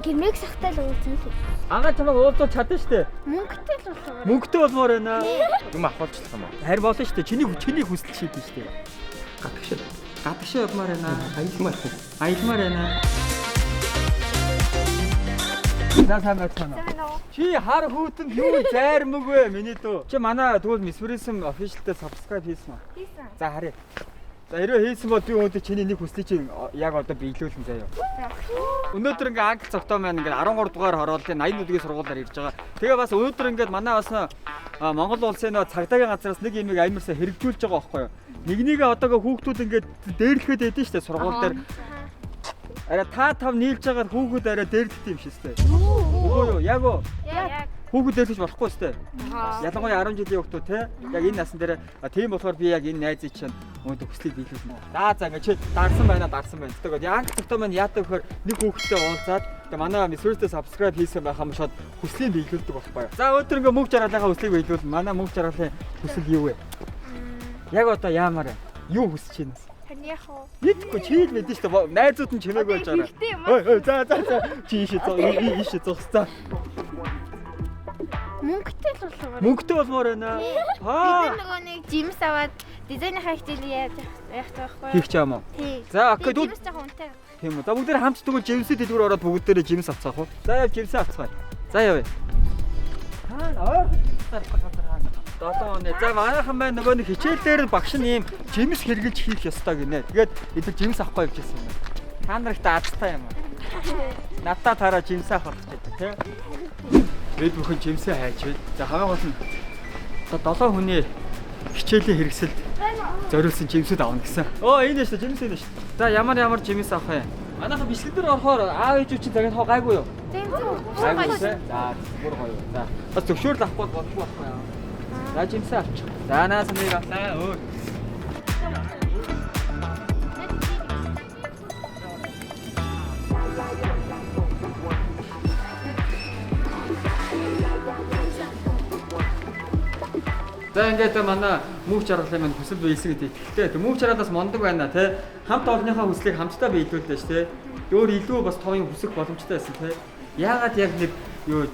Гэрмэг сахтай л уулзсан л. Агаа чамайг уулзуулж чадна штэ. Мөнгөтэй л болохоор. Мөнгөтэй болмоор байна. Юм ахуулчих юм уу? Харин болно штэ. Чиний хүсэл шийдэн штэ. Гадагшаа. Гадагшаа явмаар байна. Аялмаар. Аялмаар байна. За сайн байцгаана уу? Чи хар хүүтэнд юу зайрмаг вэ миний дүү? Чи манай тэгвэл Miss Prism official-тэй subscribe хийсэн үү? Хийсэн. За харъя. За хэрвээ хийсэн бол би өнөөдөр чиний нэг хүслийг чинь яг одоо биелүүлэн заяа. Өнөөдөр ингээ англи цогтоо маань ингээ 13 дугаар хорооллын 84-ийн сургуулиар ирж байгаа. Тэгээ бас өнөөдөр ингээд манай бас Монгол улсын нөө цагдаагийн газраас нэг юм амарсаа хэрэгжүүлж байгаа байхгүй юу? Нэгнийгээ одоогоо хүүхдүүд ингээд дээрлэхэд байдэн штэ сургууль дээр. Арай та тав нийлж байгаа хүүхэд арай дээрлэхтэй юм шиг штэ. Үгүй юу? Яг уу. Яг. Хүүхэд дээрлэж болохгүй штэ. Ялангуяа 10 жилийн хүүхдүүд те. Яг энэ насн дээр тийм болохоор би яг энэ найзыг чинь өнөөдөр хүслийг биелүүлнэ. За ингээ чи дарсан байна дарсан байна. Тэгээд яг цогтоо маань яадаг вэхээр нэг хүүхэдтэй уулзаад тэгээ манай Missouri-тэй subscribe хийсэн байх юм шууд хүслийг биелүүлдэг байхгүй юу. За өнөөдөр ингээ мөнх жаргалынхаа хүслийг биелүүлнэ. Манай мөнх жаргалын хүсэл юу вэ? Яг одоо яамаар байна? Юу хүсэж байна? Таны яг уу. Мэдхгүй чи л мэдэн шүү дээ. Найзууд нь чимээгүй байж байгаа. Хэрэгтэй юм. Ой ой за за за чи ийшээ зоо ийшээ зогс за. Мөнгөтэй л болохоор. Мөнгөтэй болмоор байна. Бид Аа нөгөө нэг жимс аваад дизайныхаа хичээл яаж явах байхгүй юу? хийх ч юм уу. Тий. За окей дүү Жимс жоохон үнэтэй. тийм үү. За бүгдээр хамт тэгвэл жимсээ дэлгүүр ороод бүгдээрээ жимс авцгаах уу? За яв жимсээ авцгаая. За явъя. Хаана ойрхон жимс зарах газар хаана? 7 оны. За манайхан маань нөгөө нэг хичээл дээр нь багш нь ийм жимс хэрглэж хийх ёстой гинэ. Тэгээд эдгээр жимс авахгүй явж ирсэн юм байна. Та нар их азтай юм аа. Надаа тараа жимсээ авах гэж байна тий. Бид бүхэн жимсээ хайж байна. За хамгийн гол нь одоо 7 хүний хичээлийн хэрэгсэлд зориулсан жимсүүд авна гэсэн. Оо энэ шүү жимс энэ шүү. За ямар ямар жимс авах юм? Манайхан бичлэг дээр орохоор аав ээж чинь загнах гайгүй юу? Тийм тийм. Гайгүй тий. За бүр гоё. За бас зөвшөөрөл авахгүй бол болдгоо байхгүй юу? За жимсээ авчих. За наас нэг авлаа. Өөр. За ингээд манай мөнх жаргалын маань хүсэл биелсэн гэдэг итгэлтэй. Тэг мөнх жаргалаас мондөг байна те. Хамт олонныхоо хүслийг хамтдаа биелүүллээ ш те. Өөр илүү бас том юм хүсэх боломжтой байсан те. Яагаад яг нэг юу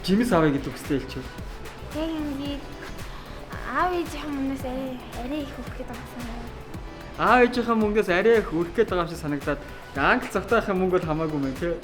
жимс авъя гэдэг хүслээ хэлчихв. Яг ингээд аав ээжийнхэн өмнөөс арай арай их өгөх гээд байгаа юм. Аав ээжийнхээ мөнгөөс арай их өрөх гээд байгаа юм шиг санагдаад англи цогтойхын мөнгө бол хамаагүй мэн те.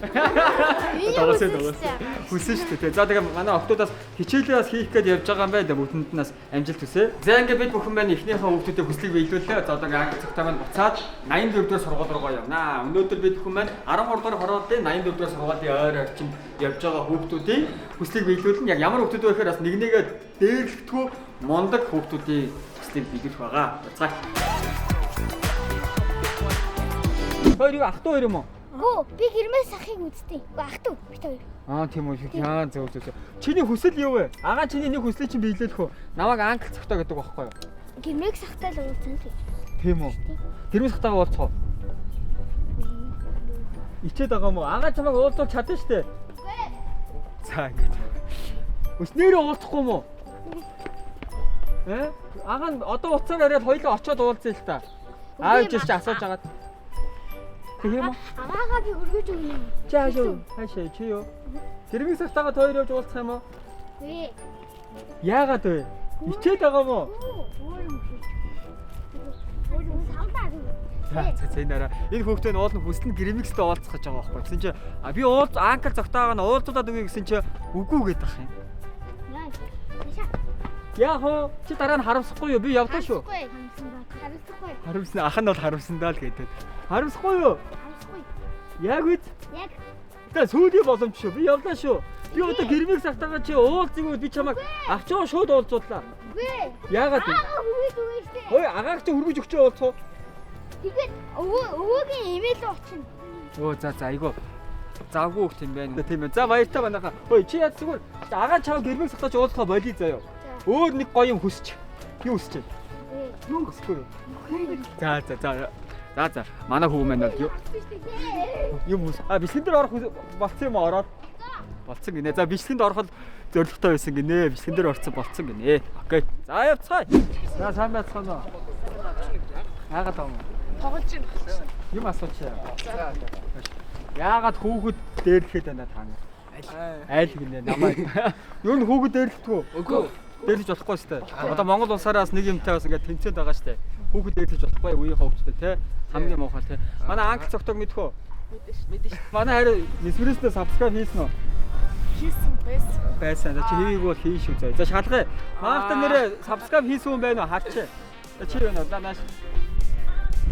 Дагуулсан дагуулсан. Хүсэн шүү дээ. За тэгээ манай октоудаас хичээлээ бас хийх гээд явж байгаа юм байна. Бүгдэнд нь бас амжилт хүсье. За ингээд бид бүхэн маань эхнийхээ хүүхдүүдэд хүслийг биелүүллээ. За одоо ингээд англи цогтой маань буцаад 84 дугаар сургууль руугаа явнаа. Өнөөдөр бид бүхэн маань 13 дугаар хорооллын 84 дугаар сургуулийн ойр орчимд явж байгаа хүүхдүүдийн хүслийг биелүүлнэ. Яг ямар хүүхдүүд вэ гэхээр бас нэг нэгээ дээрлэхдэггүй мундаг хүүхдүүдийн хүслийг биелүүлэх байгаа. За. Хоёр юу ах トゥ хоёр юм уу? Гүү би гэрмээс сахыг үзтээ. Үгүй ах トゥ бит хоёр. Аа тийм үү. Яа зөв зөв зөв. Чиний хүсэл юу вэ? Агаа чиний нэг хүслийг чинь биелүүлэх үү? Намайг англи цогтой гэдэг байхгүй юу? Гэрмэг сахтай л уулзсан л. Тийм үү. Гэрмэг сахтайгаа уулзах уу? Ичээд байгаа юм уу? Агаа чамайг уулзуулж чадна штэ. За ингэж. Өснөөрөө уулзахгүй юм уу? Э? Агаа нь одоо уцаар яриад хоёлоо очиод уулзъя л та. Аав ээж чи асууж агаад. Тэгэх юм уу? Агаагаа би өргөж өгнө. Чи хаашаа? Хаашаа чи юу? Гэрмэг сахтайгаа хоёр явж уулзах юм уу? Үгүй. Яагаад вэ? Ичээд байгаа юм уу? Өөр юм хийж. Өөр юм самдаа. За за за энэ арай энэ хүүхдээ нь уулна хүсэл нь гэрмикстэй уулзах гэж байгаа байхгүй. Тэгсэн чи а би уулз анкл зогтоогоо нь уулзуулаад өгье гэсэн чи үгүй гэдэг ах юм. Яа. Яг уу чи дараа нь харамсахгүй юу? Би явдаа шүү. Харамсахгүй. Харамсан ах нь бол харамсан даа л гэдэг. Харамсахгүй юу? Харамсахгүй. Яг үз. Яг За сүүлийн боломж шүү. Би явлаа шүү. Би одоо гэрмикс автагаа чи уулзъя би чамайг авчаа шууд уулзууллаа. үгүй. Яагаад вэ? Агаа хүргэж өгнө штэ. Ой агааг чи хөргөж өгчөө уулзах уу? Тэгээд өвөө өвөөгийн имэйл рүү очино. Өө за за айгу завгүй хөх юм байна. Тийм ээ. За баяртай манайхаа. Ой чи яа зүгээр агаа чамайг гэрмэг сахтаач уулзахаа болий заяа. Өөр нэг гоё юм хүсч. Юу хүсч вэ? Юу хүсэхгүй юу? За за за. За за. Манай хүү маань бол юу юм хүс. А бичлэгэн дээр орох болцсон юм уу ороод? Болцсон гинэ. За бичлэгэнд ороход зоригтой байсан гинэ. Бичлэгэн дээр орцсон болцсон гинэ. Окей. За явцгаая. За сайн байцгаана уу? Яагаад юм? Тоглож байна. Юм асууч. За. Яагаад хүүхэд дээрлэхэд байна та нар? Айл гинэ намайг. Ер нь хүүхэд дээрлэдэг үү? Үгүй. Дээрлэж болохгүй шүү дээ. Одоо Монгол улсаараа бас нэг юмтай бас ингээд тэмцээд байгаа шүү дээ. Хүүхэд дээрлэж болохгүй үеийн хүүхдтэй те. Хамгийн муухай те. Манай англи цогтойг мэдэх үү? Мэдэн шүү. Манай харин Nespresso-д subscribe хийсэн үү? Хийсэн байсан. Байсан. За чи хийгээгүй бол хийн шүү заа. За шалгая. Маахта нэрээ subscribe хийсэн хүн байна уу? Харчээ. За чи байна уу? За нааш.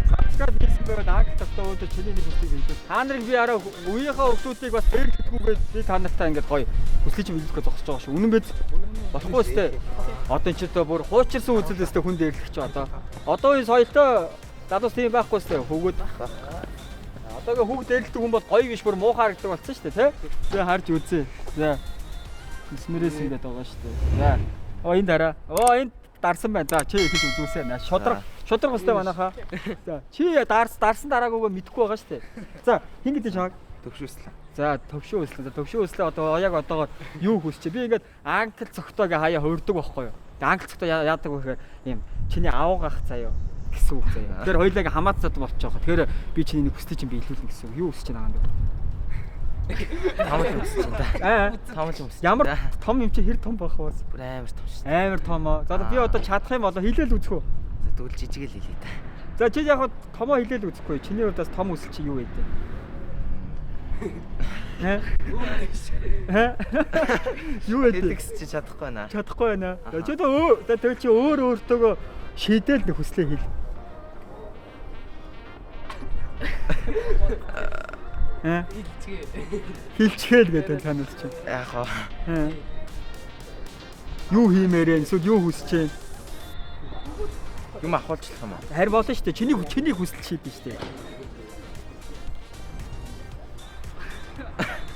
Subscribe хийсэн байвал англи цогтой өөдөө чиний нэг хүслийг хийлээ. Та нарыг би араа үеийнхээ хүүхдүүдийг бас дээрлэхгүйгээд би та нартай ингээд гоё хүслийг чинь биелүүлэхээ зогсож байгаа шүү. Үнэн биз? Болохгүй сте. Одоо энэ ч одоо бүр хуучирсан үзэл өстэй хүн дээрлэх чи одоо. Одоо энэ соёлтой залуус тийм байхгүй сте. Хүүгүүд. Одоогийн хүүхд дээрлэдэг хүн бол гоё биш бүр муухай харагдаг болсон шүү дээ, тэ? За харж үзье. За. Эсмэрээс ингээд байгаа шүү дээ. За. Оо энэ дараа. Оо энд дарсан байна. За чи ихэж үзүүлсэ. На шудраг. Шудраг өстэй манайхаа. За чи дарсан дараагүйгээ мэдэхгүй байгаа шүү дээ. За хин гэдэг чамайг? Төгшөөслөө. За төвшөө өслөө. За төвшөө өслөө одоо яг одоогоор юу хүсч. Би ингээд англи цогтойг хаяа хувирдаг байхгүй юу? Тэгээ англи цогтой яадаг вэ гэхээр ийм чиний авгах заяа гэсэн үг заяа. Тэгэхээр хоёулаа ингээ хамаацаад болчих жоох. Тэгэхээр би чиний нэг хүслийг чинь биелүүлнэ гэсэн үг. Юу хүсэж байгаа юм бэ? Том л өмсөж байна. Аа. Том л өмсөж. Ямар том юм чи хэр том байх вэ? Бүр амар том шүү. Амар том оо. За би одоо чадах юм болоо хилээл үзэх үү? За тэгвэл жижиг л хэлээ та. За чи яг томоо хилээл үзэхгүй. Чиний хувьд бас том өсөл чи юу вэ? Хэ? Юу вэ? Хэлэгс чи чадахгүй байна. Чадахгүй байна. За чи одоо за тэгэл чи өөр өөртөөгөө шийдэл нэг хүслээ хэл. Хэ? Хилчгээл гэдэг танаас чи. Яг хоо. Хэ. Юу хиймээрээ эсвэл юу хүсэж байна? Юм ахуулчлах юм уу? Харин болно шүү дээ. Чиний хүсэл шийдэн шүү дээ.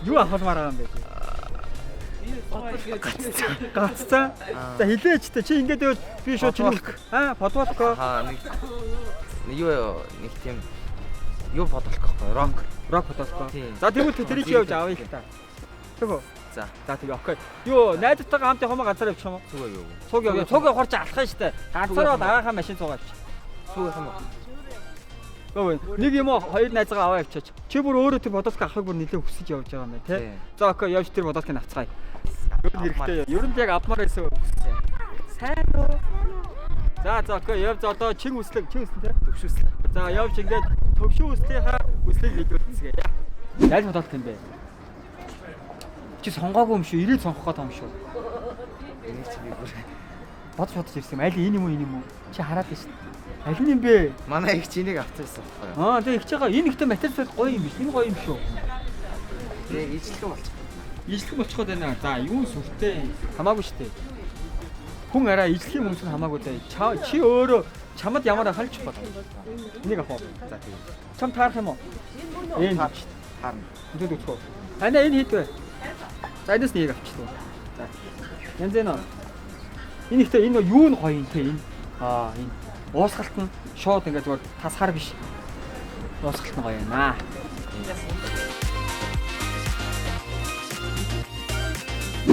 Юу ахуулмаар байгаа юм бэ? Гаццсан. За хилээч тэ. Чи ингээд байвал би шууд чиний аа подволко. Аа нэг юу нэг тийм юу подволко гэхгүй рок. Рок подволко. Тийм. За тэгвэл тэрийг чи явж авъя л та. Тэг үү? За. За тэгээ окей. Юу найзтайгаа хамт явах юм уу ганцаараа явчих юм уу? Зүг юу? Цуг явъя. Цуг явахар чи алах юм шүү дээ. Ганцаараа бол агаахан машин цугаа явчих. Зүг явах юм уу? Үгүй нэг юм уу хоёр найзгаа аваа явчихаач. Чи бүр өөрөө тэр бодолк авахыг бүр нэлээд хүсэж явж байгаа юм байна тий. За окей явж тэр бодолкыг авцгаая. Ер нь хэрэгтэй. Ер нь яг авмаар байсан. Сайн уу? За за окей явж одоо чин үслэг чин үслэн тий. Төгшөөслөө. За явж ингээд төвшин үслийнхаа үслийг биелүүлцгээе. Аль бодолт юм бэ? Чи сонгоогүй юм шүү. Ирээд сонгох гээд юм шүү. Энийг чи би бүр Бодож бодож ирсэн юм. Аль энэ юм уу энэ юм уу? Чи хараад байна шүү. Аль нь юм бэ? Манай их чи энийг авсан байсан байхгүй юу? Аа тэгээ их чагаа энэ ихтэй материал гоё юм биш. Энэ гоё юм шүү. Тэгээ ижлэгэн болчих. Ижлэх болчиход байна. За юу сүртэй хамаагүй шүү дээ. Хүн арай ижлэх юм өмсөх хамаагүй дээ. Чи өөрөө чамд ямар ахалж бод. Энийг авах уу? За тэгээ. Чам таарах юм уу? Энэ Таарна. Энд үзэх үү? Ана энэ хэд вэ? За энэс нэг авчихлаа. За. Янз энэ. Энэ ихтэй энэ юу нь гоё юм те энэ. Аа энэ уусгалт нь шууд ингээд зүгээр тасхаар биш. Уусгалт нь гоё юм аа.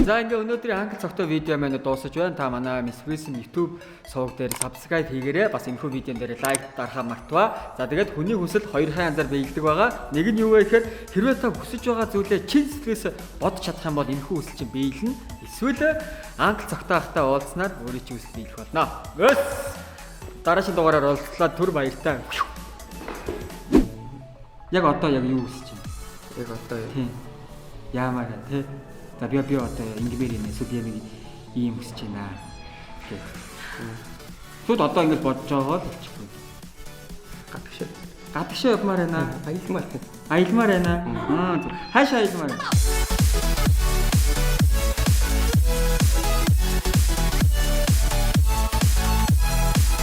За ингээ өнөөдрийн англи цогтой видео маань дуусаж байна. Та манай Miss Wilson YouTube сувг дээр subscribe хийгээрэй. Бас энэхүү видеон дээр лайк дарахаа мартваа. За тэгээд хүний хүсэл хоёр хан янзаар биелдэг байгаа. Нэг нь юу вэ гэхээр хэрвээ та хүсэж байгаа зүйлээ чин сэтгэлээс бодож чадах юм бол энэхүү хүсэл чинь биелнэ. Эсвэл англи цогтой ахтай уулзнаар өөрийн чинь хүсэл биелэх болно. Өс! Дараагийн дугаараар уулзлаа. Түр баяртай. Яг одоо яг юу хүсэж байна? Яг одоо юу? Тийм. Яамаар байна те. За би одоо ингэмээр юм эсвэл би нэг ийм хүсэж байна гэх. Шууд одоо ингэж бодож байгаа л болчихгүй. Гадагшаа. Гадагшаа явмаар байна. Аялмаар. Аялмаар байна. Аа зөв. Хаашаа аялмаар байна?